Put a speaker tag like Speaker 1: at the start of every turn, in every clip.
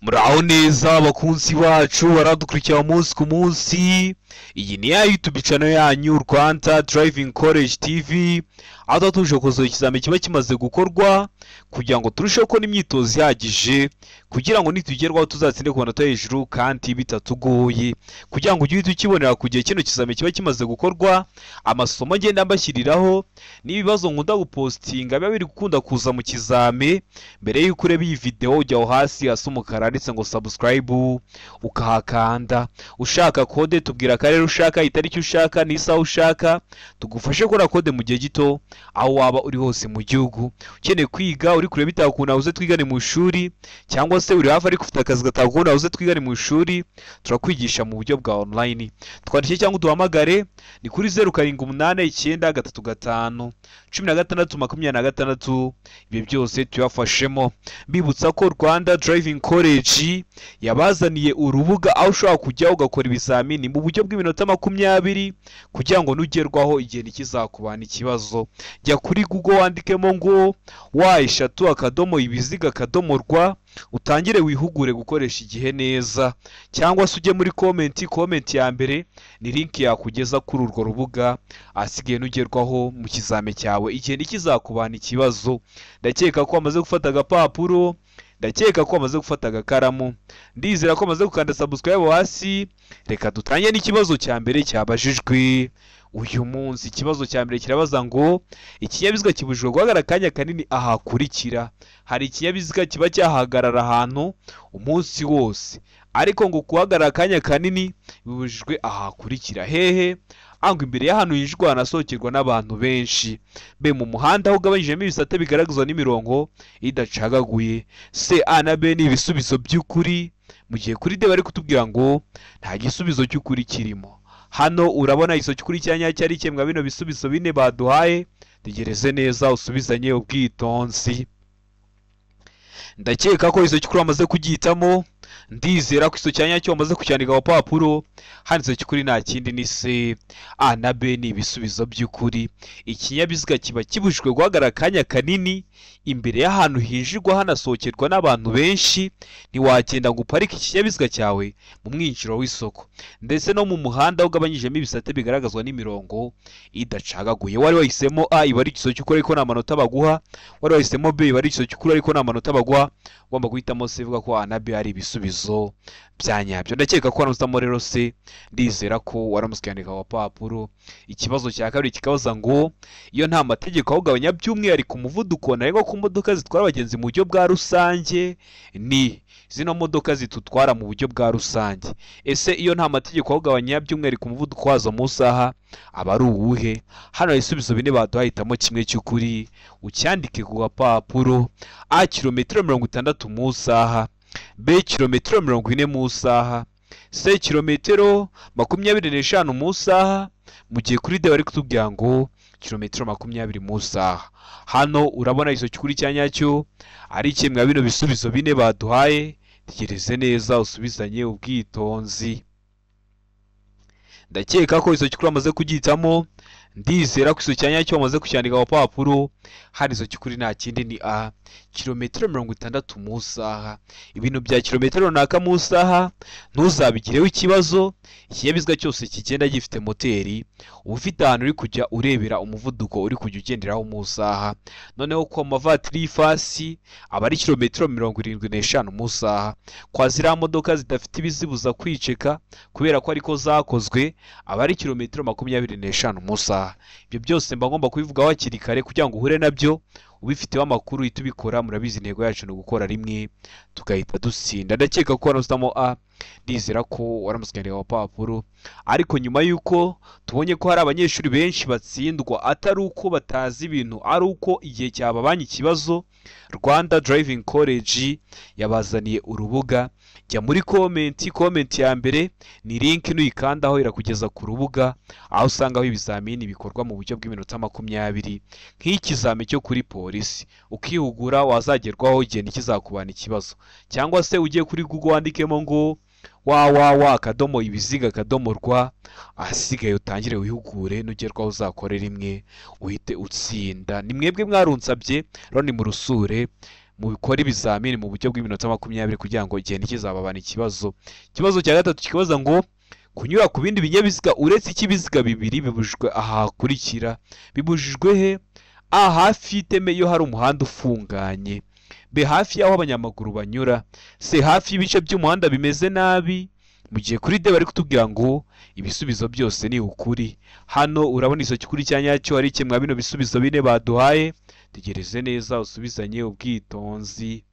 Speaker 1: Muraho neza bakunzi bacu baradukurikira umunsi ku munsi. Iyi ni ya YouTube channel yanyu Rwanda Driving College TV, aho tuba tuje gukoza ikizami kiba kimaze gukorwa kugira ngo turusheho kubona imyitozo ihagije, kugira ngo nitugerwaho tuzatsinde ku manota hejuru kandi bitatugoye, kugira ngo ujye uhita ukibonera ku gihe kino kizami kiba kimaze gukorwa. Amasomo ngenda mbashyiriraho n'ibibazo nkunda gupostinga biba biri gukunda kuza mu kizami. Mbere y'uko ureba iyi video, ujya aho hasi hasa umukara handitse ngo subscribe ukahakanda. Ushaka kode tubwira akarere ushaka, itariki ushaka n'isaha ushaka, tugufashe gukora kode mu gihe gito aho waba uri hose mu gihugu. Ukeneye kwiga uri kureba bitakunda uze twigane mu ishuri, cyangwa se uri hafi ariko ufite akazi katakunda uze twigane mu ishuri, turakwigisha mu buryo bwa online. Twandike cyangwa uduhamagare ni kuri 0789 35 16 26. Ibyo byose tuyafashemo. Mbibutsa ko Rwanda Driving College yabazaniye urubuga aho ushobora kujya ugakora ibizamini mu buryo bw'iminota 20 kugira ngo nugerwaho igihe ntikizakubana ikibazo. Jya kuri Google wandikemo ngo w3.ibiziga.rwa utangire wihugure gukoresha igihe neza, cyangwa se ujye muri comment. Comment ya mbere ni link yakugeza kuri urwo rubuga, asigaye nugerwaho mu kizame cyawe igihe ntikizakubana ikibazo. Ndakeka ko wamaze gufata agapapuro, ndakeka ko wamaze gufata agakaramu, ndizera ko wamaze gukanda subscribe hasi. Reka dutange n'ikibazo cya mbere cyabajijwe uyu munsi. Ikibazo cya mbere kirabaza ngo ikinyabiziga kibujijwe guhagarara akanya kanini ahakurikira. Hari ikinyabiziga kiba cyahagarara ahantu umunsi wose, ariko ngo guhagarara akanya kanini bibujijwe ahakurikira. Hehe? Ango imbere y'ahantu hinjirwa hanasohokerwa n'abantu benshi. B, mu muhanda aho ugabanyijemo ibisate bigaragazwa n'imirongo idacagaguye. C, A na B ni ibisubizo by'ukuri, mu gihe kuri D bari kutubwira ngo nta gisubizo cy'ukuri kirimo. Hano urabona igiso cy'ukuri cya nyacyo ari kimwe bino bisubizo bine baduhaye. Tegereze neza usubizanye ubwitonzi. Ndakeka ko igiso cy'ukuri wamaze kugihitamo, ndizera ko igiso cya nyacyo wamaze kucyandika ku papuro. Handitse cy'ukuri nta kindi ni C, A na B ni ibisubizo by'ukuri. Ikinyabiziga kiba kibujijwe guhagarara akanya kanini imbere y'ahantu hinjirwa hanasohokerwa n'abantu benshi. Ntiwagenda ngo uparike ikinyabiziga cyawe mu mwinjiro w'isoko, ndetse no mu muhanda ugabanyijemo ibisate bigaragazwa n'imirongo idacagaguye. Wari wahisemo A iba ari igiso cy'ukuri ariko nta manota baguha, wari wahisemo B iba ari igiso cy'ukuri ariko nta manota baguha. Ugomba guhitamo C, ivuga ko A na B ari ibisubizo bya nyabyo. Ndakeka ko waramutse rero C, ndizera ko waramutse ukandika ku papuro. Ikibazo cya kabiri kikabaza ngo iyo nta mategeko ahugabanya by'umwihariko umuvuduko ntarengwa ku modoka zitwara abagenzi mu buryo bwa rusange, ni zino modoka zitutwara mu buryo bwa rusange. Ese iyo nta mategeko ahugabanya by'umwihariko umuvuduko wazo mu saha aba ari uwuhe? Hano ibisubizo bine baduhitamo kimwe cy'ukuri, ucyandike ku gapapuro. A, kilometero 60 mu saha, B, kilometero 40 mu saha, C, kilometero 25 mu saha, mu gihe kuri D bari kutubwira ngo kilometero 20 mu saha. Hano urabona igiso cy'ukuri cya nyacyo ari kimwe bino bisubizo bine baduhaye. Tegereze neza usubizanye ubwitonzi. Ndakeka ko igiso cy'ukuri wamaze kugihitamo, ndizera ko igiso cya nyacyo wamaze kucyandika ku papuro. Hano igiso cy'ukuri nta kindi ni A, kilometero 60 mu saha. Ibintu bya kilometero runaka mu saha ntuzabigireho ikibazo. Ikinyabiziga cyose kigenda gifite moteri, uba ufite ahantu uri kujya urebera umuvuduko uri kujya ugenderaho mu saha. Noneho ku mavatiri y'ifasi aba ari kilometero 75 mu saha. Kwa ziriya modoka zidafite ibizibuza kwiceka kubera ko ariko zakozwe, aba ari kilometero 25 mu saha. Ibyo byose mba ngomba kubivugaho hakiri kare kugira ngo uhure nabyo ubifiteho amakuru uhita ubikora. Murabizi intego yacu ni ugukora rimwe tugahita dutsinda. Ndakeka ko waramutse A, ndizera ko waramutse ukandika ku papuro. Ariko nyuma y'uko tubonye ko hari abanyeshuri benshi batsindwa atari uko batazi ibintu, ari uko igihe cyababanye ikibazo, Rwanda Driving College yabazaniye urubuga. Jya muri comment, comment ya mbere ni link, nuyikandaho irakugeza ku rubuga aho usangaho ibizamini bikorwa mu buryo bw'iminota 20 nk'ikizami cyo kuri polisi, ukihugura wazagerwaho igihe ntikizakubana ikibazo. Cyangwa se ugiye kuri Google wandikemo ngo www.ibiziga.rwa, ahasigaye utangire wihugure, nugerwaho uzakore rimwe uhite utsinda. Ni mwebwe mwarunsabye rero ni murusure. Mubikore ibizamini mu buryo bw'iminota 20 kugira ngo igihe ntikizababana ikibazo. Ikibazo cya gatatu kibaza ngo kunyura ku bindi binyabiziga uretse icy'ibiziga bibiri bibujijwe aha hakurikira. Bibujijwe he? A, hafi y'iteme iyo hari umuhanda ufunganye. B, hafi y'aho abanyamaguru banyura. C, hafi y'ibice by'umuhanda bimeze nabi. Mu gihe kuri D bari kutubwira ngo ibisubizo byose ni ukuri. Hano urabona iso cy'ukuri cya nyacyo ari kimwe bino bisubizo bine baduhaye. Tegereze neza usubizanye ubwitonzi.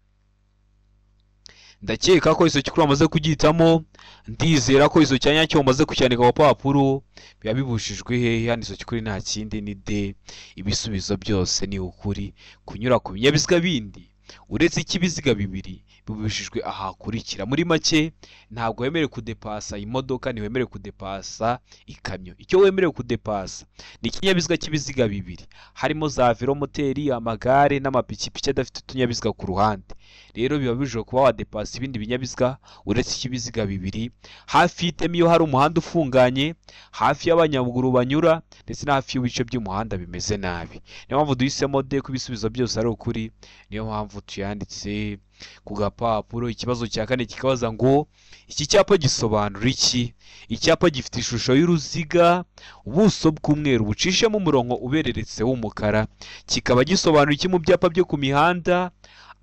Speaker 1: Ndakeka ko iso cy'ukuri wamaze kugihitamo, ndizera ko iso cya nyacyo wamaze kucyandika ku papuro. Biba bibujijwe hehe? Hano iso cy'ukuri nta kindi ni D. Ibisubizo byose ni ukuri. Kunyura ku binyabiziga bindi uretse icy'ibiziga bibiri bibujijwe ahakurikira. Muri make ntabwo wemerewe kudepasa imodoka, ntiwemerewe kudepasa ikamyo. Icyo wemerewe kudepasa ni ikinyabiziga cy'ibiziga bibiri, harimo za velomoteri, amagare n'amapikipiki adafite utunyabiziga ku ruhande. Rero biba bibujijwe kuba wadepasa ibindi binyabiziga uretse icy'ibiziga bibiri, hafi y'iteme iyo hari umuhanda ufunganye, hafi y'abanyamaguru banyura, ndetse na hafi y'ibice by'umuhanda bimeze nabi. Niyo mpamvu duhisemo D ko ibisubizo byose ari ukuri, niyo mpamvu tuyanditse ku gapapuro. Ikibazo cya kane kikabaza ngo iki cyapa gisobanura iki? Icyapa gifite ishusho y'uruziga, ubuso bw'umweru bucishemo umurongo ubereretse w'umukara, kikaba gisobanura iki mu byapa byo ku mihanda?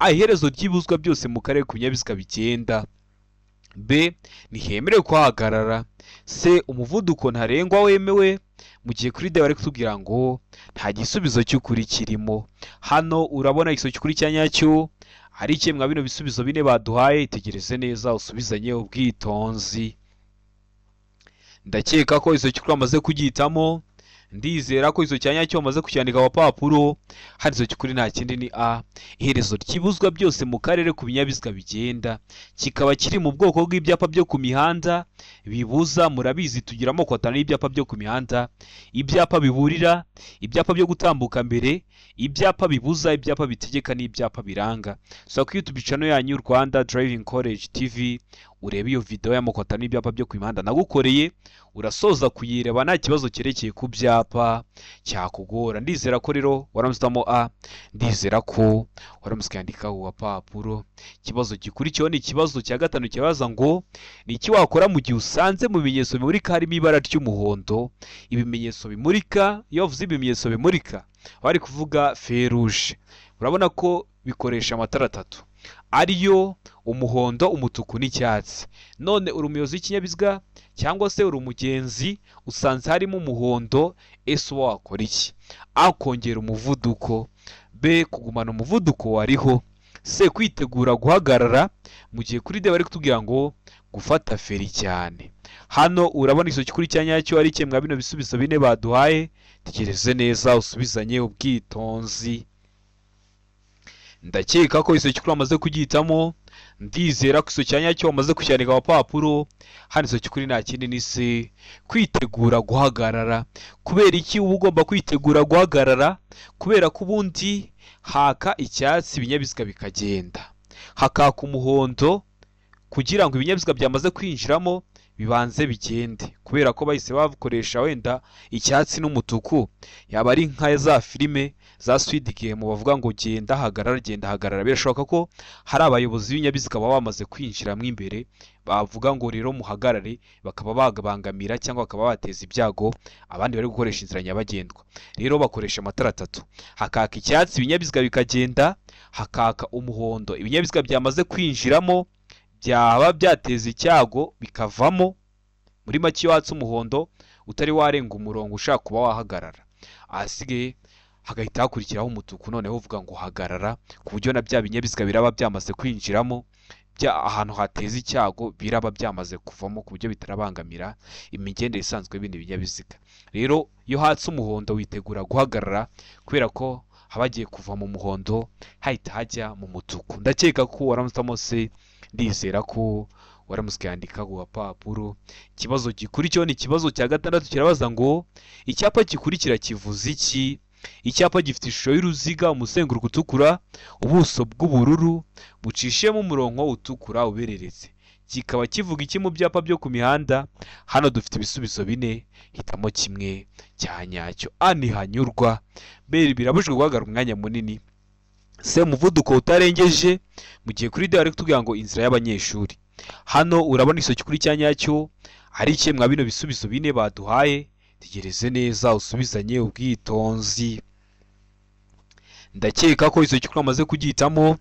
Speaker 1: A, iherezo ry'ibuzwa byose mu karere ku binyabiziga bigenda. B, ntihemerewe kuhagarara. C, umuvuduko ntarengwa wemewe. Mu gihe kuri D bari kutubwira ngo nta gisubizo cy'ukuri kirimo. Hano urabona igisubizo cy'ukuri cya nyacyo hari ikemwa bino bisubizo bine baduhaye. Itegereze neza usubizanye ubwitonzi. Ndakeka ko iso cy'ukuri wamaze kugihitamo, ndizera ko iso cya nyacyo wamaze kucyandika ku papuro. Hano iso cy'ukuri nta kindi ni A, iherezo ry'ibuzwa byose mu karere ku binyabiziga bigenda, kikaba kiri mu bwoko bw'ibyapa byo ku mihanda bibuza. Murabizi tugira amoko atanu y'ibyapa byo ku mihanda: ibyapa biburira, ibyapa byo gutambuka mbere, ibyapa bibuza, ibyapa bitegeka n'ibyapa biranga. So ku YouTube channel yanyu Rwanda Driving College TV urebe iyo video y'amoko atanu y'ibyapa byo ku mihanda nagukoreye, urasoza kuyireba nta kibazo cyerekeye ku byapa cyakugora. Ndizera ko rero waramutse A, ndizera ko waramutse ukandika ku gapapuro. Ikibazo gikurikiyeho ni ikibazo cya gatanu kibaza ngo ni iki wakora mu gihe usanze mu bimenyetso bimurika harimo ibara ry'umuhondo? Ibimenyetso bimurika, iyo bavuze ibimenyetso bimurika bari kuvuga feruje. Urabona ko bikoresha amatara atatu ariyo umuhondo, umutuku n'icyatsi. None uri umuyobozi w'ikinyabiziga cyangwa se uri umugenzi, usanze harimo umuhondo, ese uba wakora iki? A, kongera umuvuduko. B, kugumana umuvuduko wariho. C, kwitegura guhagarara. Mu gihe kuri D bari kutubwira ngo gufata feri cyane. Hano urabona iso cy'ukuri cya nyacyo ari kimwe bino bisubizo bine baduhaye. Tekereze neza usubizanye ubwitonzi. Ndakeka ko iso cy'ukuri wamaze kugihitamo, ndizera ko iso cya nyacyo wamaze kucyandika ku papuro. Hano iso cy'ukuri nta kindi ni C, kwitegura guhagarara. Kubera iki uba ugomba kwitegura guhagarara? Kubera ko ubundi haka icyatsi ibinyabiziga bikagenda, hakaka umuhondo kugira ngo ibinyabiziga byamaze kwinjiramo bibanze bigende. Kubera ko bahise bakoresha wenda icyatsi n'umutuku, yaba ari nka za filime za Squid Game bavuga ngo genda hagarara, genda hagarara. Birashoboka ko hari abayobozi b'ibinyabiziga baba bamaze kwinjiramo imbere, bavuga ngo rero muhagarare, bakaba babangamira cyangwa bakaba bateza ibyago abandi bari gukoresha inzira nyabagendwa. Rero bakoresha amatara atatu, hakaka icyatsi ibinyabiziga bikagenda, hakaka umuhondo ibinyabiziga byamaze kwinjiramo byaba byateza icyago bikavamo. Muri make iyo watse umuhondo utari warenga umurongo ushaka kuba wahagarara, ahasigaye hagahita hakurikiraho umutuku, noneho uvuga ngo hagarara, ku buryo na bya binyabiziga biraba byamaze kwinjiramo, ahantu hateza icyago biraba byamaze kuvamo, ku buryo bitarabangamira imigendere isanzwe y'ibindi binyabiziga. Rero iyo hatse umuhondo witegura guhagarara, kubera ko haba hagiye kuva mu muhondo hahita hajya mu mutuku. Ndakeka ko waramutse C, ndizera ko waramutse ukandika ku gapapuro. Ikibazo gikurikiyeho ni ikibazo cya gatandatu kirabaza ngo icyapa gikurikira kivuze iki? Icyapa gifite ishusho y'uruziga, umuzenguruko utukura, ubuso bw'ubururu bucishemo umurongo utukura ubereretse, kikaba kivuga iki mu byapa byo ku mihanda? Hano dufite ibisubizo bine, hitamo kimwe cya nyacyo. A, ntihanyurwa. B, birabujijwe guhagarara umwanya munini. C umuvuduko utarengeje, mu gihe kuri D bari kutubwira ngo inzira y'abanyeshuri. Hano urabona igisubizo cy'ukuri cya nyacyo ari ikihe mwa bino bisubizo bine baduhaye? Tegereze neza usubizanye ubwitonzi. Ndakeka ko igisubizo cy'ukuri wamaze kugihitamo,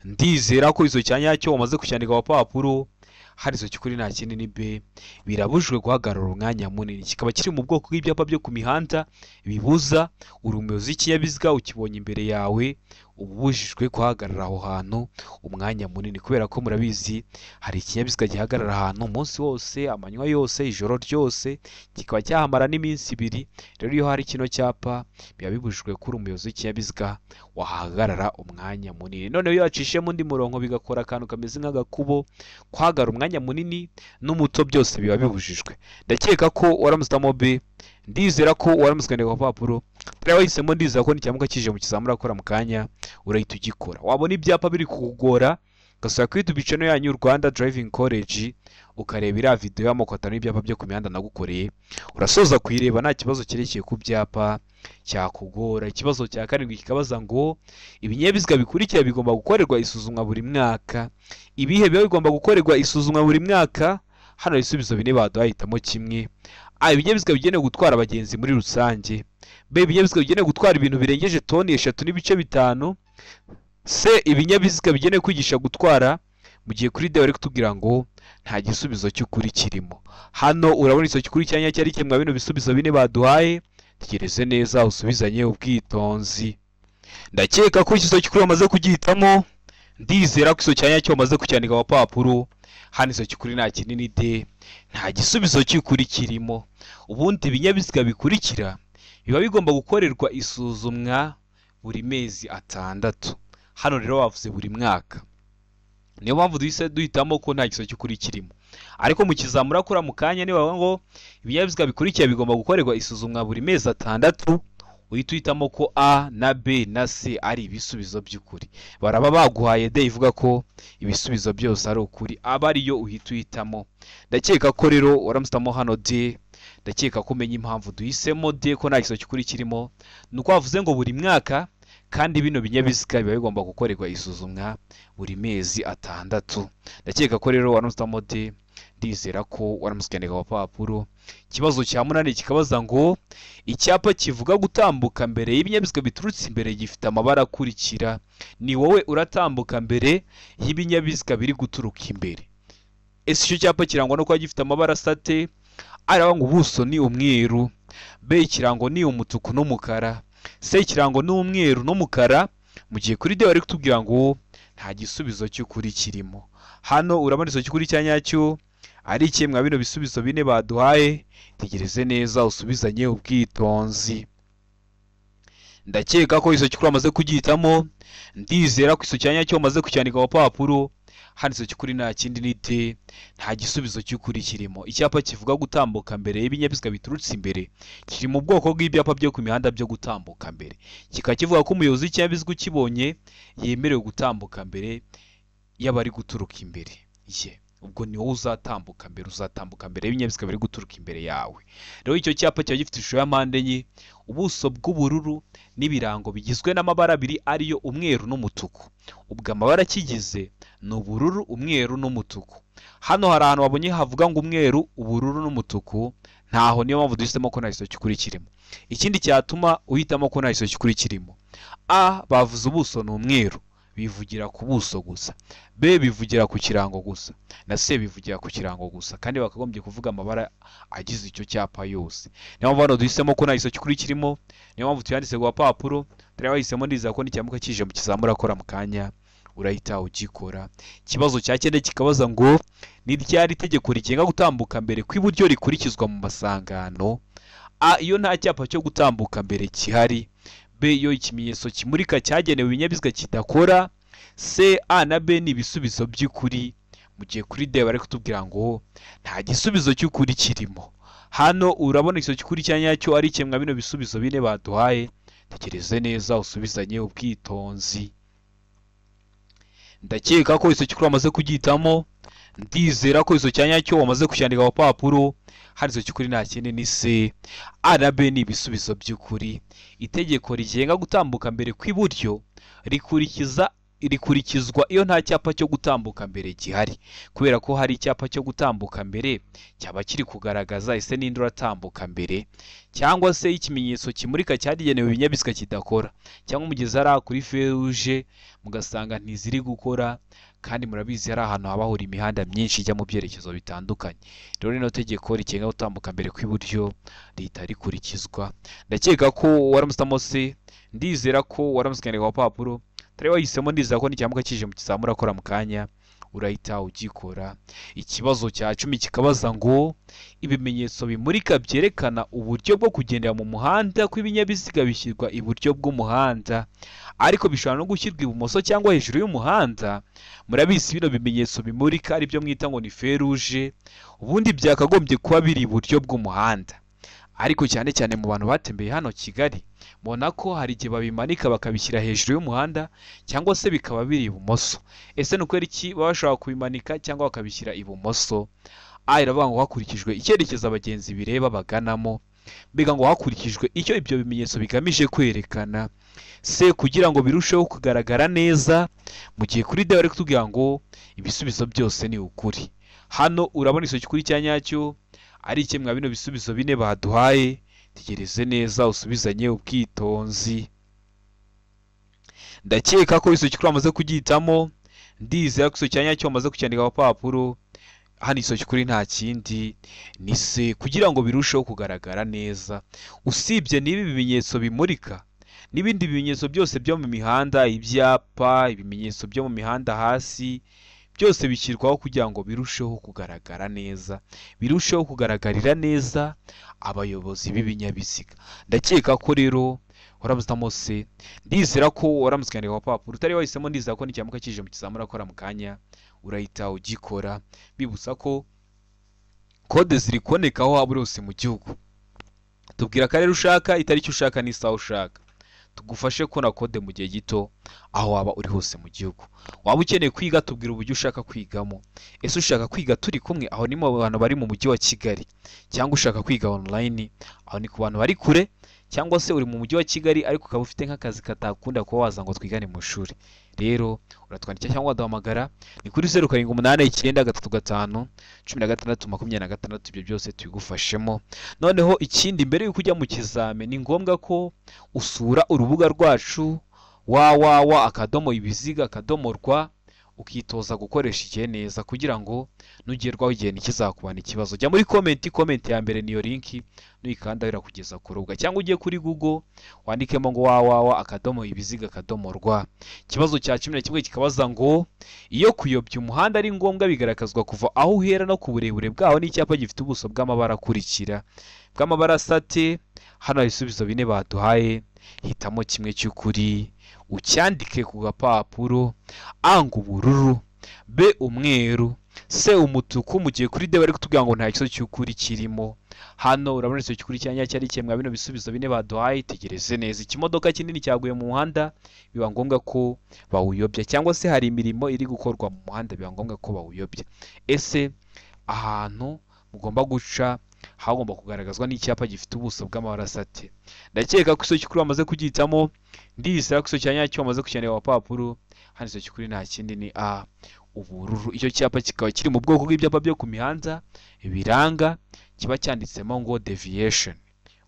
Speaker 1: ndizera ko igisubizo cya nyacyo wamaze kucyandika ku papuro. Hari igisubizo cy'ukuri nta kindi ni B, birabujijwe guhagarara umwanya munini. Kikaba kiri mu bwoko bw'ibyapa byo ku mihanda bibuza uri umuyobozi w'ikinyabiziga ukibonye imbere yawe uba ubujijwe guhagarara aho hantu umwanya munini, kubera ko murabizi hari ikinyabiziga gihagarara ahantu umunsi wose, amanywa yose, ijoro ryose, kikaba cyahamara n'iminsi ibiri. Rero iyo hari kino cyapa biba bibujijwe ko uri umuyobozi w'ikinyabiziga wahagarara umwanya munini. Noneho iyo wacishemo undi murongo bigakora akantu kameze nk'agakubo, guhagarara umwanya munini n'umuto byose biba bibujijwe. Ndakeka ko waramutse B, ndizera ko waramutse ukandika ku papuro, turiya wahisemo, ndizera ko nicyamuka kije mu kizamura akora mu kanya urahita ugikora. Wabona ibyapa biri kukugora ugasura kuri YouTube channel yanyu Rwanda Driving College, ukareba iriya video y'amoko atanu y'ibyapa byo ku mihanda nagukoreye, urasoza kuyireba nta kibazo cyerekeye ku byapa cyakugora. Ikibazo cya karindwi kikabaza ngo ibinyabiziga bikurikira bigomba gukorerwa isuzumwa buri mwaka. Ibihe biba bigomba gukorerwa isuzumwa buri mwaka? Hano ibisubizo bine baduhaye, hitamo kimwe. A, ibinyabiziga bigenewe gutwara abagenzi muri rusange. B, ibinyabiziga bigenewe gutwara ibintu birengeje toni 3.5. C, ibinyabiziga bigenewe kwigisha gutwara, mu gihe kuri D bari kutubwira ngo nta gisubizo cy'ukuri kirimo. Hano urabona igisubizo cy'ukuri cya nyacyo ari kimwe bino bisubizo bine baduhaye. Tegereze neza usubizanye ubwitonzi. Ndakeka ko igisubizo cy'ukuri wamaze kugihitamo, ndizera ko igisubizo cya nyacyo wamaze kucyandika ku papuro. Hano igisubizo cy'ukuri nta kinini D, nta gisubizo cy'ukuri kirimo. Ubundi ibinyabiziga bikurikira biba bigomba gukorerwa isuzumwa buri mezi 6. Hano rero bavuze buri mwaka, niyo mpamvu duhise duhitamo ko nta gisubizo cy'ukuri kirimo. Ariko mu kizamura kura mu kanya niba bavuga ngo ibinyabiziga bikurikira bigomba gukorerwa isuzumwa buri mezi 6, uhita uhitamo ko A na B na C ari ibisubizo by'ukuri. Baraba baguhaye D ivuga ko ibisubizo byose ari ukuri, aba ariyo uhita uhitamo. Ndakeka ko rero waramusitamo hano D. Ndakeka ko umenya impamvu duhisemo D ko nta gisubizo cy'ukuri kirimo. Ni uko bavuze ngo buri mwaka, kandi bino binyabiziga biba bigomba gukorerwa isuzumwa buri mezi 6. Ndakeka ko rero waramusitamo D, ndizera ko waramutse ukandika ku papuro. Ikibazo cya munani kikabaza ngo icyapa kivuga gutambuka mbere y'ibinyabiziga biturutse imbere gifite amabara akurikira. Ni wowe uratambuka mbere y'ibinyabiziga biri guturuka imbere. Ese icyo cyapa kirangwa no kuba gifite amabara asate? Aravuga ngo ubuso ni umweru, B ikirango ni umutuku n'umukara, C ikirango ni umweru n'umukara, mu gihe kuri D bari kutubwira ngo nta gisubizo cy'ukuri kirimo. Hano urabona igisubizo cy'ukuri cya nyacyo ari ikihe mwa bino bisubizo bine baduhaye? Tegereze neza usubizanye ubwitonzi. Ndakeka ko igisubizo cy'ukuri wamaze kugihitamo, ndizera ko igisubizo cya nyacyo wamaze kucyandika ku papuro. Hano igisubizo cy'ukuri nta kindi ni D, nta gisubizo cy'ukuri kirimo. Icyapa kivuga gutambuka mbere y'ibinyabiziga biturutse imbere kiri mu bwoko bw'ibyapa byo ku mihanda byo gutambuka mbere, kikaba kivuga ko umuyobozi w'ikinyabiziga ukibonye yemerewe gutambuka mbere y'abari guturuka imbere ye. Ubwo ni wowe uzatambuka mbere, uzatambuka mbere y'ibinyabiziga biri guturuka imbere yawe. Rero icyo cyapa kiba gifite ishusho ya mpande enye, ubuso bw'ubururu n'ibirango bigizwe n'amabara abiri ariyo umweru n'umutuku. Ubwo amabara akigize ni ubururu, umweru n'umutuku. Hano hari ahantu wabonye havuga ngo umweru, ubururu n'umutuku, ntaho. Niyo mpamvu duhisemo ko nta gisubizo cy'ukuri kirimo. Ikindi cyatuma uhitamo ko nta gisubizo cy'ukuri kirimo, A bavuze ubuso ni umweru, bivugira ku buso gusa, B bivugira ku kirango gusa, na C bivugira ku kirango gusa, kandi bakagombye kuvuga amabara agize icyo cyapa yose. Niyo mpamvu hano duhisemo ko nta gisubizo cy'ukuri kirimo, niyo mpamvu tuyanditse ku papuro. Turiya wahisemo, ndizera ko nicyamuka kije mu kizamura akora mu kanya urahita ugikora. Ikibazo cya cyenda kikabaza ngo ni ryari itegeko rigenga gutambuka mbere kw'iburyo rikurikizwa mu masangano? A, iyo nta cyapa cyo gutambuka mbere gihari. B, iyo ikimenyetso kimurika cyagenewe ibinyabiziga kidakora. C, A na B ni ibisubizo by'ukuri, mu gihe kuri D bari kutubwira ngo nta gisubizo cy'ukuri kirimo. Hano urabona igisubizo cy'ukuri cya nyacyo ari kimwe bino bisubizo bine baduhaye. Tekereze neza usubizanye ubwitonzi. Ndakeka ko igisubizo cy'ukuri wamaze kugihitamo, Ndizera ko izo cyanya cyo wamaze kucyandika ku papuro, handitse cy'ukuri nta kindi ni C A na B ni ibisubizo by'ukuri. Itegeko rigenga gutambuka mbere kw'iburyo rikurikizwa iyo nta cyapa cyo gutambuka mbere gihari, kubera ko hari icyapa cyo gutambuka mbere cyaba kiri kugaragaza ese ninde uratambuka mbere, cyangwa se ikimenyetso kimurika cyagenewe ibinyabiziga kidakora, cyangwa mugeze hariya kuri feruje mugasanga ntiziri gukora, kandi murabizi hari ahantu haba hahurira imihanda myinshi ijya mu byerekezo bitandukanye. Rero rino tegeko rigenga gutambuka mbere kw'iburyo rihita rikurikizwa. Ndakeka ko waramusitamo C, ndizera ko waramusikaniye ku papuro utari wahisemo, ndizera ko nicyamuka kije mu kizamura akora mu kanya urahita ugikora. Ikibazo cya 10 kikabaza ngo ibimenyetso bimurika byerekana uburyo bwo kugendera mu muhanda kw'ibinyabiziga bishyirwa iburyo bw'umuhanda, ariko bishobora no gushyirwa ibumoso cyangwa hejuru y'umuhanda. Murabizi bino bimenyetso bimurika aribyo mwita ngo ni feruje, ubundi byakagombye kuba biri iburyo bw'umuhanda, ariko cyane cyane mu bantu batembeye hano Kigali mubona ko hari igihe babimanika bakabishyira hejuru y'umuhanda cyangwa se bikaba biri ibumoso. Ese ni ukubera iki baba bashobora kubimanika cyangwa bakabishyira ibumoso? A iravuga ngo hakurikijwe icyerekezo abagenzi bireba baganamo, mbega ngo hakurikijwe icyo ibyo bimenyetso bigamije kwerekana. C kugira ngo birusheho kugaragara neza, mu gihe kuri D bari kutubwira ngo ibisubizo byose ni ukuri. Hano urabona iso cy'ukuri cya nyacyo ari ikemwa bino bisubizo bine baduhaye. Tegereze neza usubizanye ubwitonzi. Ndakeka ko iso cy'ukuri wamaze kugihitamo, ndizera ko iso cya nyacyo wamaze kucyandika ku papuro. Hano iso cy'ukuri nta kindi ni C kugira ngo birusheho kugaragara neza. Usibye n'ibi bimenyetso bimurika n'ibindi bimenyetso byose byo mu mihanda, ibyapa, ibimenyetso byo mu mihanda hasi, byose bishyirwaho kugira ngo birusheho kugaragara neza, birusheho kugaragarira neza abayobozi b'ibinyabiziga. Ndakeka ko rero waramusitamo C, ndizera ko waramusikaniye ku papuro utari wahisemo, ndizera ko nicyamuka kije mu kizamura akora mu kanya urahita ugikora. Bibutsa ko kode ziri kuboneka aho waba uri hose mu gihugu. Tubwira akarere ushaka, itariki ushaka n'isaha ushaka, tugufashe kubona kode mu gihe gito aho waba uri hose mu gihugu. Waba ukeneye kwiga, tubwira uburyo ushaka kwigamo. Ese ushaka kwiga turi kumwe? Aho ni mu bantu bari mu mujyi wa Kigali, cyangwa ushaka kwiga online, aho ni ku bantu bari kure, cyangwa se uri mu mujyi wa Kigali ariko ukaba ufite nk'akazi katakunda kuba waza ngo twigane mu ishuri. Rero uratwandikira cyangwa waduhamagara ni kuri 0 7 8 9 3 5 16 26, ibyo byose tubigufashemo. Noneho ikindi, mbere yuko ujya mu kizame ni ngombwa ko usura urubuga rwacu www.ibiziga.rwa, ukitoza gukoresha igihe neza kugira ngo nugerwaho igihe ntikizakubana ikibazo. Jya muri comment ya mbere niyo linki, nuyikanda irakugeza ku rubuga, cyangwa ujye kuri Google wandikemo ngo www.ibiziga.rwa. Ikibazo cya 11 kikabaza ngo iyo kuyobya umuhanda ari ngombwa bigaragazwa kuva aho uhera no ku burebure bwaho n'icyapa gifite ubuso bw'amabara akurikira, bw'amabara asate. Hano hari ibisubizo bine baduhaye, hitamo kimwe cy'ukuri ucyandike ku gapapuro. A ngo ubururu, B umweru, C umutuku, mu gihe kuri D bari kutubwira ngo nta gisubizo cy'ukuri kirimo. Hano urabona igisubizo cy'ukuri cya nyacyo ari kimwe bino bisubizo bine baduhaye. Tegereze neza, ikimodoka kinini cyaguye mu muhanda biba ngombwa ko bawuyobya, cyangwa se hari imirimo iri gukorwa mu muhanda biba ngombwa ko bawuyobya. Ese ahantu mugomba guca hagomba kugaragazwa n'icyapa gifite ubuso bw'amabara asate. Ndakeka ko iso cy'ukuri wamaze kugihitamo, ndizera ko iso cya nyacyo wamaze kucyandika ku papuro. Hano iso cy'ukuri nta kindi ni A ubururu. Icyo cyapa kikaba kiri mu bwoko bw'ibyapa byo ku mihanda biranga, kiba cyanditsemo ngo deviation,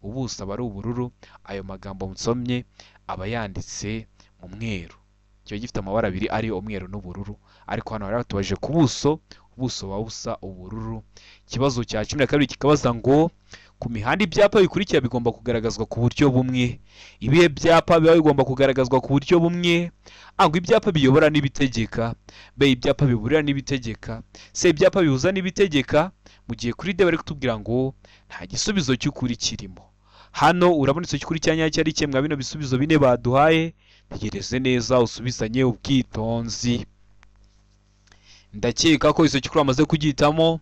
Speaker 1: ubuso aba ari ubururu, ayo magambo nsomye aba yanditse mu mweru, kiba gifite amabara abiri ari umweru n'ubururu, ariko hano bari batubajije ku buso, ubuso buba busa ubururu. Ikibazo cya 12 kikabaza ngo ku mihanda ibyapa bikurikira bigomba kugaragazwa ku buryo bumwe. Ibihe byapa biba bigomba kugaragazwa ku buryo bumwe? A ngo ibyapa biyobora n'ibitegeka, B ibyapa biburira n'ibitegeka, C ibyapa bihuza n'ibitegeka, mu gihe kuri D bari kutubwira ngo nta gisubizo cy'ukuri kirimo. Hano urabona igisubizo cy'ukuri cya nyacyo ari kimwe bino bisubizo bine baduhaye. Tegereze neza usubizanye ubwitonzi. Ndakeka ko iso cy'ukuri wamaze kugihitamo,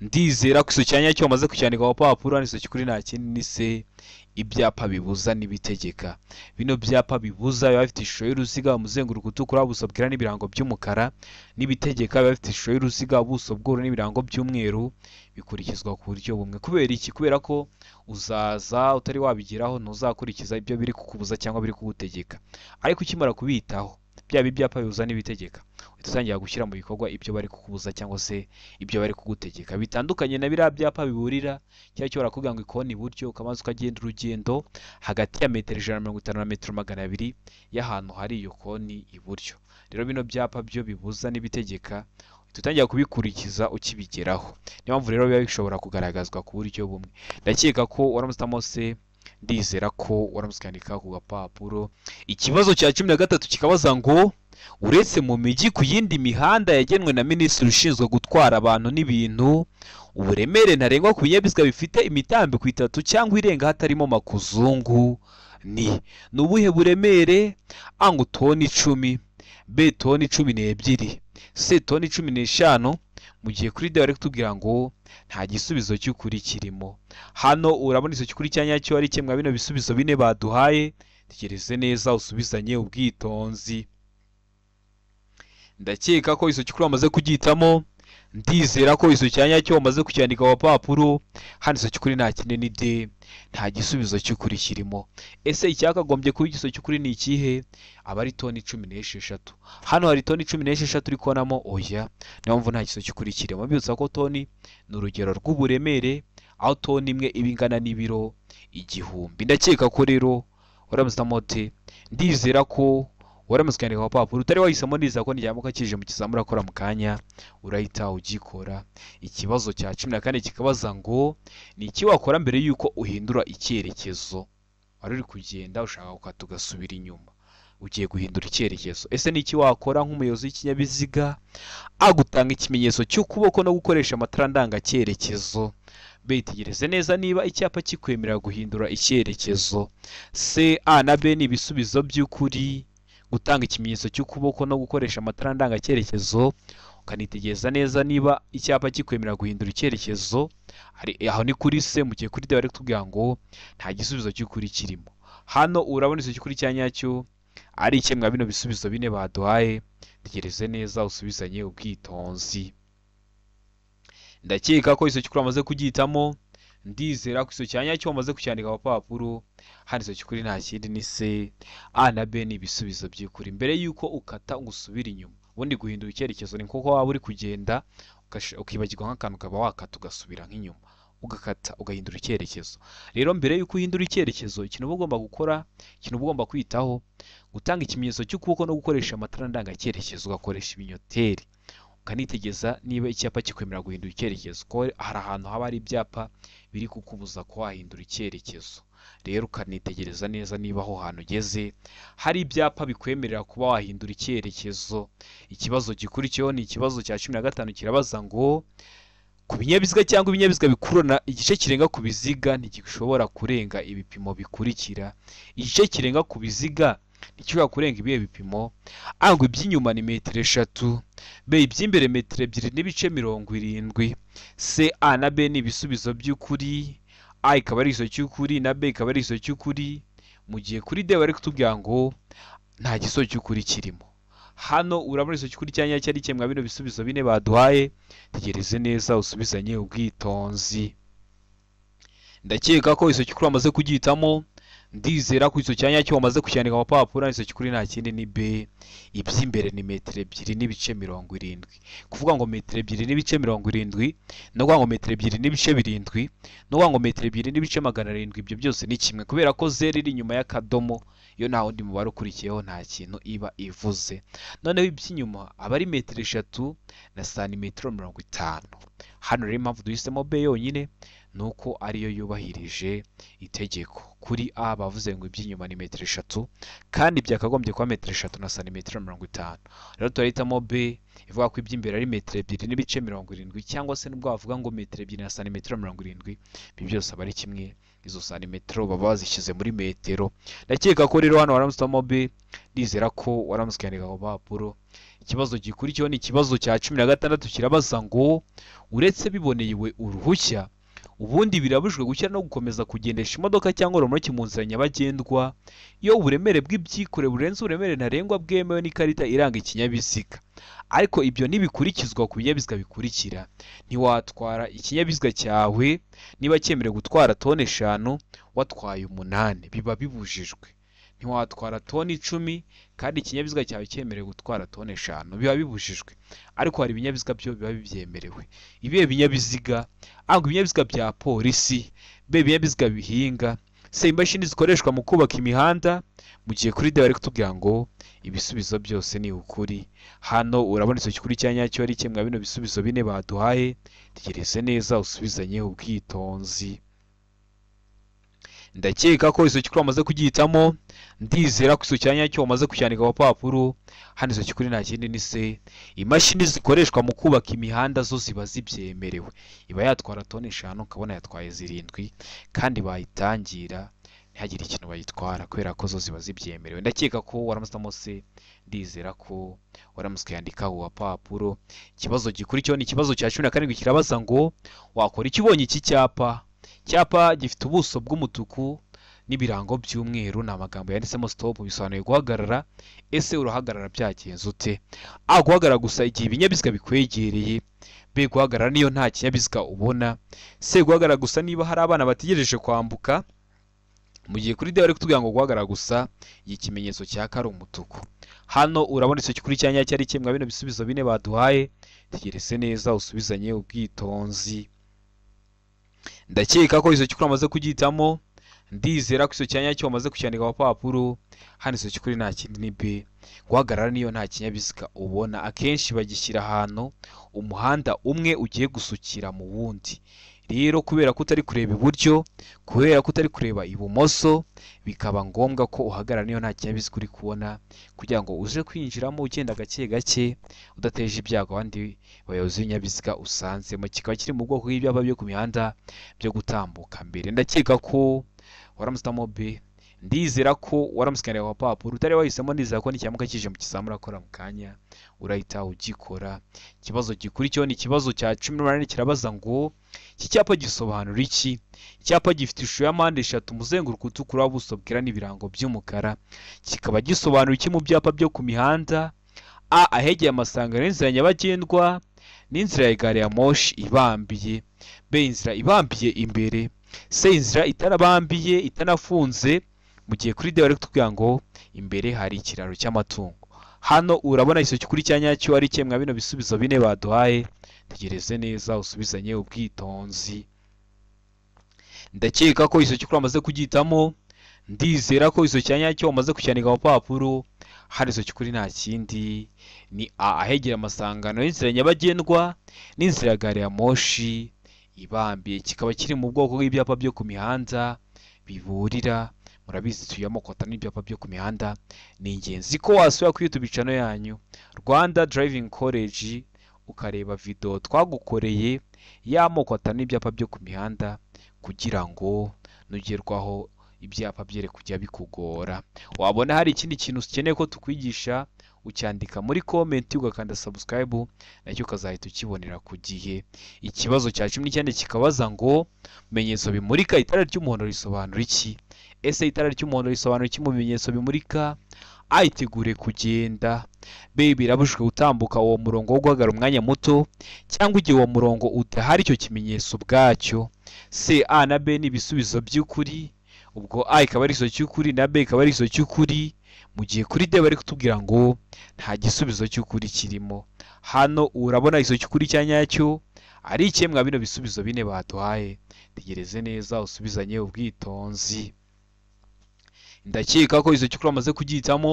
Speaker 1: ndizera ko iso cya nyacyo wamaze kucyandika ku papuro. Hano iso cy'ukuri nta kindi ni C Ibyapa bibuza n'ibitegeka. Bino byapa bibuza biba bifite ishusho y'uruziga, umuzenguruko utukura, ubuso bwera n'ibirango by'umukara, n'ibitegeka biba bifite ishusho y'uruziga, ubuso bw'ubururu n'ibirango by'umweru, bikurikizwa ku buryo bumwe. Kubera iki? Kubera ko uzaza utari wabigeraho ntuzakurikiza ibyo biri kukubuza cyangwa biri kugutegeka. Ariko ukimara kubitaho, byaba ibyapa bibuza n'ibitegeka, uhita utangira gushyira mu bikorwa ibyo bari kukubuza cyangwa se ibyo bari kugutegeka. Bitandukanye na biriya byapa biburira, cyangwa cyo barakubwira ngo ikoni iburyo, ukabanza ukagenda urugendo hagati ya metero 150 na metero 200 y'ahantu hari iyo koni iburyo. Rero bino byapa byo bibuza n'ibitegeka, uhita utangira kubikurikiza ukibigeraho. Niyo mpamvu rero biba bishobora kugaragazwa ku buryo bumwe. Ndakeka ko waramutse se, ndizera ko waramutse ukandika ku gapapuro. Ikibazo cya 13 kikabaza ngo uretse mu mijyi ku yindi mihanda yagenwe na minisitiri ushinzwe gutwara abantu n'ibintu, uburemere ntarengwa ku binyabiziga bifite imitambiko 3 cyangwa irenga hatarimo makuzungu ni ubuhe buremere? A ngo toni 10, B toni 12, C toni 15, mu gihe kuri D bari kutubwira ngo nta gisubizo cy'ukuri kirimo. Hano urabona icyo cy'ukuri cya nyacyo ari kimwe bino bisubizo bine baduhaye. Tekereze neza usubizanye ubwitonzi. Ndakeka ko icyo cy'ukuri wamaze kugihitamo, ndizera ko icyo cya nyacyo wamaze kucyandika ku papuro. Hano icyo cy'ukuri nta kinini D, nta gisubizo cy'ukuri kirimo. Ese icyakagombye kuba igisubizo cy'ukuri ni ikihe? Aba ari toni 16. Hano hari toni 16 uri kubonamo? Oya, niyo mpamvu nta gisubizo cy'ukuri kirimo. Mbibutsa ko toni ni urugero rw'uburemere, aho toni imwe iba ingana n'ibiro 1000. Ndakeka ko rero waramutse D, ndizera ko waramutse ukandika ku papuro. Utari wahisemo ndizera ko nijyamuka kije mu kizamura urakora mu kanya urahita ugikora. Ikibazo cya 14 kikabaza ngo ni iki wakora mbere y'uko uhindura icyerekezo? Wari uri kugenda ushaka gukata ugasubira inyuma, ugiye guhindura icyerekezo. Ese ni iki wakora nk'umuyobozi w'ikinyabiziga? A gutanga ikimenyetso cy'ukuboko no gukoresha amatara ndangacyerekezo. B tegereze neza niba icyapa kikwemerera guhindura icyerekezo. C, A na B ni ibisubizo by'ukuri. Gutanga ikimenyetso cy'ukuboko no gukoresha amatara ndangacyerekezo, ukanitegereza neza niba icyapa kikwemerera guhindura icyerekezo, aho ni kuri C. Mu gihe kuri D bari kutubwira ngo nta gisubizo cy'ukuri kirimo. Hano urabona icyo cy'ukuri cya nyacyo ari ikemwa bino bisubizo bine baduhaye. Tegereze neza usubizanye ubwitonzi. Ndakeka ko icyo cy'ukuri wamaze kugihitamo, ndizera ko icyo cya nyacyo wamaze kucyandika ku papuro. Hano icyo cy'ukuri nta kindi ni C, A na B ni ibisubizo by'ukuri. Mbere y'uko ukata ngo usubire inyuma, ubundi guhindura icyerekezo ni nkuko waba uri kugenda ukibagirwa nk'akantu ukaba wakata ugasubira nk'inyuma, ugakata ugahindura icyerekezo. Rero mbere y'uko uhindura icyerekezo, ikintu uba ugomba gukora, ikintu uba ugomba kwitaho, gutanga ikimenyetso cy'ukuboko no gukoresha amatara ndangacyerekezo, ugakoresha ibinyoteri, ukanitegeza niba icyapa kikwemerera guhindura icyerekezo, ko hari ahantu haba hari ibyapa biri kukubuza ko wahindura icyerekezo. Rero ukanitegereza neza niba aho hantu ugeze hari ibyapa bikwemerera kuba wahindura icyerekezo. Ikibazo gikurikiyeho ni ikibazo cya 15 kirabaza ngo ku binyabiziga cyangwa ibinyabiziga bikururana igice kirenga ku biziga ntigishobora kurenga ibipimo bikurikira. Igice kirenga ku biziga ntigishobora kurenga ibihe bipimo? A ngo iby'inyuma ni metero 3, B iby'imbere metero 2.70, C, A na B ni ibisubizo by'ukuri. A ikaba ari igisubizo cy'ukuri na B ikaba ari igisubizo cy'ukuri, mu gihe kuri D bari kutubwira ngo nta gisubizo cy'ukuri kirimo. Hano urabona igisubizo cy'ukuri cya nyacyo ari kimwe bino bisubizo bine baduhaye. Tegereze neza usubizanye ubwitonzi. Ndakeka ko igisubizo cy'ukuri wamaze kugihitamo, ndizera ko igisubizo cya nyacyo wamaze kucyandika ku papuro. Igisubizo cy'ukuri nta kindi ni B, iby'imbere ni metero 2.70. Kuvuga ngo metero 2.70 no kuvuga ngo metero 2.7 no kuvuga ngo metero 2.700, ibyo byose ni kimwe, kubera ko zeru iri inyuma y'akadomo, iyo nta wundi mubare ukurikiyeho nta kintu iba ivuze. Noneho iby'inyuma aba ari metero 3 na santimetero 50. Hano rero impamvu duhisemo B yonyine ni uko ariyo yubahirije itegeko. Kuri A bavuze ngo iby'inyuma ni metero 3 kandi byakagombye kuba metero 3 na santimetero 50. Rero turahitamo B ivuga ko iby'imbere ari metero 2.70, cyangwa se nubwo bavuga ngo metero 2 na santimetero 70, ibi byose aba ari kimwe, izo santimetero baba bazishyize muri metero. Ndakeka ko rero hano waramutse B, ndizera ko waramutse ukandika ku papuro. Ikibazo gikurikiyeho ni ikibazo cya 16 kirabaza ngo uretse biboneyewe uruhushya, Ubundi birabujijwe gushyira no gukomeza kugendesha imodoka cyangwa romoruki mu nzira nyabagendwa iyo uburemere bw'ibyikorere burenze uburemere ntarengwa bwemewe n'ikarita iranga ikinyabiziga. Ariko ibyo ntibikurikizwa ku binyabiziga bikurikira. Ntiwatwara ikinyabiziga cyawe niba cyemerewe gutwara toni 5 watwaye 8, biba bibujijwe. Ntiwatwara toni 10 kandi ikinyabiziga cyawe cyemerewe gutwara toni 5, biba bibujijwe. Ariko hari ibinyabiziga byo biba bibyemerewe. Ibihe binyabiziga? A, ibinyabiziga bya polisi, B, ibinyabiziga bihinga, C, imashini zikoreshwa mu kubaka imihanda. Mu gihe kuri D bari kutubwira ngo ibisubizo byose ni ukuri. Hano urabona icyo kikuri cya nyacyo ari kimwe bino bisubizo bine baduhaye. Tegereze neza usubizanye ubwitonzi. Ndakeka ko icyo kikuri wamaze kugihitamo, ndizera ko icyo cya nyacyo wamaze kucyandika ku papuro. Hano icyo kikuri nta kindi ni C, imashini zikoreshwa mu kubaka imihanda zo ziba zibyemerewe. Iba yatwara toni 5 ukabona yatwaye 7 kandi bayitangira ntihagire ikintu bayitwara kubera ko zo ziba zibyemerewe. Ndakeka ko waramusamo C, ndizera ko waramutse ukayandika ku papuro. Ikibazo gikurikiyeho ni ikibazo cya 17 kirabaza ngo wakora iki ubonye iki cyapa? Icyapa gifite ubuso bw'umutuku n'ibirango by'umweru, ni amagambo yanditsemo stop bisobanuye guhagarara. Ese urahagarara byagenze ute? A, guhagarara gusa igihe ibinyabiziga bikwegereye. B, guhagarara niyo nta kinyabiziga ubona. C, guhagarara gusa niba hari abana bategereje kwambuka. Mu gihe kuri D bari kutubwira ngo guhagarara gusa igihe ikimenyetso cyaka ari umutuku. Hano urabona icyo kikuri cya nyacyo ari kimwe bino bisubizo bine baduhaye. Tegereze neza usubizanye ubwitonzi. Ndakeka ko icyo kikuri wamaze kugihitamo, ndizera ko icyo cya nyacyo wamaze kucyandika ku papuro. Hano icyo kikuri nta kindi ni B, guhagarara niyo nta kinyabiziga ubona. Akenshi bagishyira ahantu umuhanda umwe ugiye gusukira mu wundi. Rero kubera ko utari kureba iburyo, kubera ko utari kureba ibumoso, bikaba ngombwa ko uhagarara niyo nta kinyabiziga uri kubona, kugira ngo uze kwinjiramo ugenda gake gake udateje ibyago abandi bayobozi b'ibinyabiziga usanzemo. Kikaba kiri mu bwoko bw'ibyapa byo ku mihanda byo gutambuka mbere. Ndakeka ko waramusitamo B, ndizera ko waramutse ku papuro. Utari wahisemo, ndizera ko n'icyamuka kije mu kizamura akora mu kanya urahita ugikora. Ikibazo gikurikiyeho ni ikibazo cya 18 kirabaza ngo iki cyapa gisobanura iki? Icyapa gifite ishusho ya mpande 3, umuzenguruko utukura, ubuso bwera n'ibirango by'umukara. Kikaba gisobanura iki mu byapa byo ku mihanda? A, ahegeye amasangano y'inzira nyabagendwa n'inzira ya gari ya moshi ibambiye. B, inzira ibambiye imbere. C, inzira itarabambiye itanafunze. Mu gihe kuri D bari kutubwira ngo imbere hari ikiraro cy'amatungo. Hano urabona icyo kikuri cya nyacyo ari kimwe bino bisubizo bine baduhaye. Tegereze neza usubizanye ubwitonzi. Ndakeka ko icyo kikuri wamaze kugihitamo, ndizera ko icyo cya nyacyo wamaze kucyandika ku papuro. Hano icyo kikuri nta kindi ni A, ahegera amasangano y'inzira nyabagendwa n'inzira ya gari ya moshi ibambiye. Kikaba kiri mu bwoko bw'ibyapa byo ku mihanda biburira. Murabizi tuyamo kota n'ibyapa byo ku mihanda. Ni ingenzi ko wasubira kuri YouTube channel yanyu Rwanda Driving College ukareba video twagukoreye y'amoko atanu n'ibyapa byo ku mihanda, kugira ngo nugerwaho ibyapa byere kujya bikugora. Wabona hari ikindi kintu ukeneye ko tukwigisha, ucyandika muri comment ugakanda subscribe, nacyo ukazahita ukibonera ku gihe. Ikibazo cya 19 kikabaza ngo bimenyetso bimurika itara ry'umuhondo risobanura iki? Ese itara ry'umuhondo risobanura iki mu bimenyetso bimurika? A, itegure kugenda. B, birabujijwe gutambuka uwo murongo wo guhagarara umwanya muto cyangwa igihe uwo murongo udahari icyo kimenyetso ubwacyo. C, A na B ni ibisubizo by'ukuri. Ubwo A ikaba ari igisubizo cy'ukuri na B ikaba ari igisubizo cy'ukuri. Mu gihe kuri D bari kutubwira ngo nta gisubizo cy'ukuri kirimo. Hano urabona igisubizo cy'ukuri cya nyacyo ari ikemwa bino bisubizo bine baduhaye. Tegereze neza usubizanye ubwitonzi. Ndakeka ko icyo cy'ukuri wamaze kugihitamo,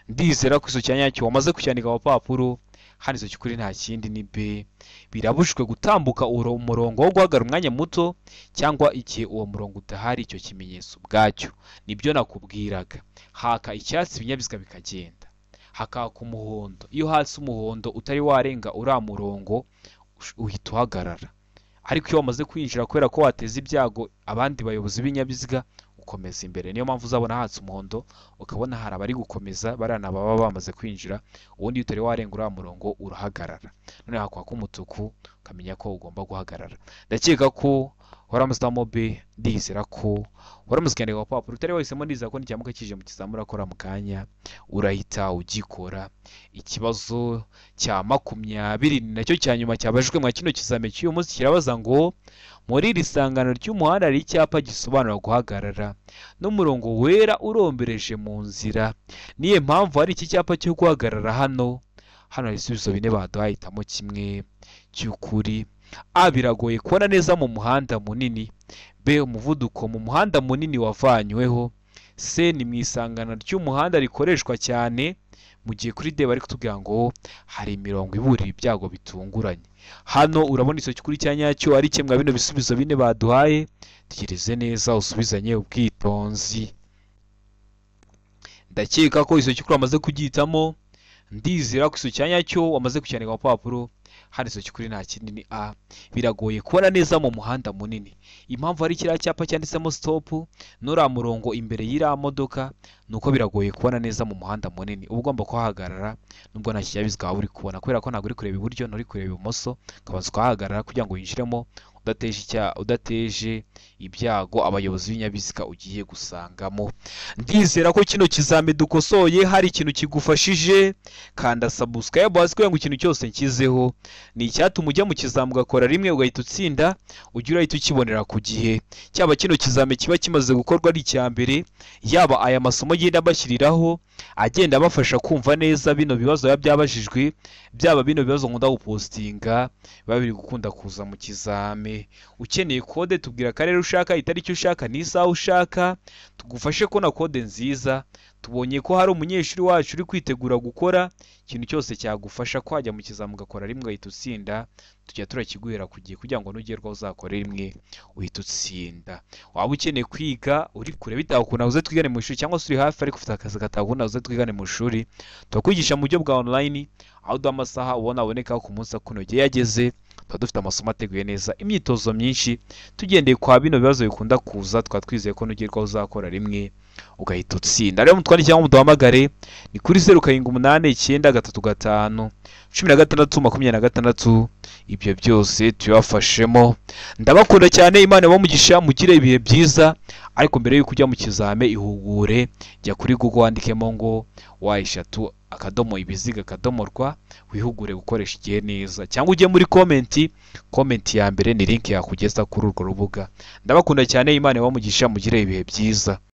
Speaker 1: ndizera ko icyo cya nyacyo wamaze kucyandika ku papuro. Hano icyo cy'ukuri nta kindi ni B, birabujijwe gutambuka uwo murongo wo guhagarara umwanya muto cyangwa igihe uwo murongo udahari icyo kimenyetso ubwacyo. Nibyo nakubwiraga. Haka icyatsi ibinyabiziga bikagenda, hakaka umuhondo. Iyo hatse umuhondo utari warenga uriya murongo uhita uhagarara. Ariko iyo wamaze kwinjira kubera ko wateza ibyago abandi bayobozi b'ibinyabiziga, Gukomeza imbere. Niyo mpamvu uzabona hatse umuhondo, ukabona hari abari gukomeza, bariya ni ababa bamaze kwinjira. Ubundi iyo utari warenga uriya murongo urahagarara. Noneho hakwaka umutuku ukamenya ko ugomba guhagarara. Ndakeka ko waramusitamo B, ndizera ko waramuze ukandika ku papuro utari wahisemo, ndizera ko nicyamuka kije mu kizamura akora mu kanya urahita ugikora. Ikibazo cya 20 ni nacyo cya nyuma cyabajijwe mwa kino kizame cy'uyu munsi, kirabaza ngo muri iri sangano ry'umuhanda hari icyapa gisobanura guhagarara n'umurongo wera urombereje mu nzira. Niyo mpamvu hari iki cyapa cyo guhagarara hano. Hano hari ibisubizo bine baduhaye, hitamo kimwe cy'ukuri. A, biragoye kubona neza mu muhanda munini. B, umuvuduko mu muhanda munini wavanyweho. C, ni mu isangano ry'umuhanda rikoreshwa cyane. Mu gihe kuri D bari kutubwira ngo hari imirongo iburira ibyago bitunguranye. Hano urabona icyo cy'ukuri cya nyacyo ari kimwe bino bisubizo bine baduhaye. Tegereze neza usubizanye ubwitonzi. Ndakeka ko icyo cy'ukuri wamaze kugihitamo, ndizera ko icyo cya nyacyo wamaze kucyandika ku papuro. Hano icyo cy'ukuri nta kindi ni A, biragoye kubona neza mu muhanda munini. Impamvu hari kiriya cyapa cyanditsemo stop n'uriya murongo imbere y'iriya modoka ni uko biragoye kubona neza mu muhanda munini. Uba ugomba kuhahagarara nubwo nta kinyabiziga waba uri kubona, kubera ko ntabwo uri kureba iburyo nturi kureba ibumoso, ukabanza ukahahagarara kugira ngo winjiremo udateje ibyago abayobozi b'ibinyabiziga ugiye gusangamo. Ndizera ko kino kizami dukosoye hari ikintu kigufashije. Kanda subscribe hasi kugira ngo ikintu cyose nshyizeho ni icyatuma ujya mu kizami ugakora rimwe ugahita utsinda, ujye urahita ukibonera ku gihe. Cyaba kino kizami kiba kimaze gukorwa ari icya mbere, yaba aya masomo agenda abashyiriraho agenda abafasha kumva neza bino bibazo biba byabajijwe, byaba bino bibazo nkunda gupostinga biba biri gukunda kuza mu kizame. Ukeneye kode tubwira akarere ushaka, itariki ushaka n'isaha ushaka, tugufashe kubona kode nziza. Tubonye ko hari umunyeshuri wacu uri kwitegura gukora ikintu cyose cyagufasha kwajya mu kizami ugakora rimwe ugahita utsinda, tujya turakiguhera ku gihe kugira ngo nugerwaho uzakore rimwe uhita utsinda. Waba ukeneye kwiga uri kure bitakunda uze twigane mu ishuri, cyangwa se uri hafi ariko ufite akazi katakunda uze twigane mu ishuri, turakwigisha mu buryo bwa online aho uduha amasaha ubona aboneka ku munsi akunogeye yageze. Tuba dufite amasomo ateguye neza, imyitozo myinshi tugendeye kwa bino bibazo bikunda kuza, tukaba twizeye ko nugerwaho uzakora rimwe ugahita utsinda. Rero mutwandike cyangwa muduhamagare ni kuri 0 7 8 9 3 5 16 26. Ibyo byose tubafashemo. Ndabakunda cyane, Imana ibahe, mugire ibihe byiza. Ariko mbere y'uko ujya mu kizame ihugure, jya kuri Google wandikemo ngo W .ibiziga.rwa wihugure gukoresha igihe neza, cyangwa ujye muri comment ya mbere ni link yakugeza kuri urwo rubuga. Ndabakunda cyane, Imana ibahe, mugire ibihe byiza.